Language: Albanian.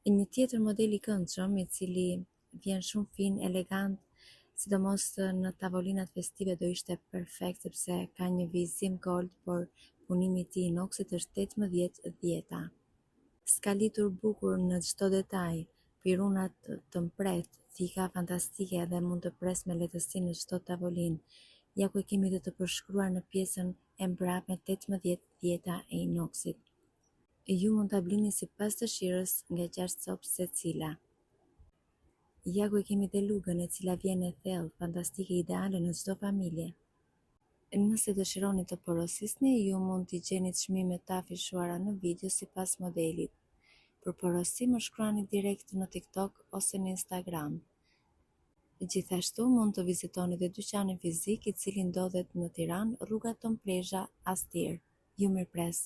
Një tjetër model i këndshëm, i cili vjen shumë fin, elegant, sidomos në tavolinat festive do ishte perfekt sepse ka një vijëzim gold, por punimi i tij inoksit është 18 dhjeta. Skalitur bukur në çdo detaj, pirunat të mprehtë, thika fantastike dhe mund të presë me lehtësi në çdo tavolinë. Ja ku e kemi dhe të përshkruar në pjesën e mbrapme 18 dhjeta e inoksit. Ju mund ta blini sipas dëshirës nga 6 copë secila. Ja ku e kemi dhe lugën e cila vjen e thellë, fantastike, ideale në çdo familje. Nëse dëshironi të porosisni, ju mund t'i gjeni çmimet të afishuara në video sipas modelit. Për porosi më shkruani direkt në TikTok ose në Instagram. Gjithashtu mund të vizitoni dhe dyqanin fizik i cili ndodhet në Tiranë, rruga Tom Plezha, Astir. Ju mirëpres.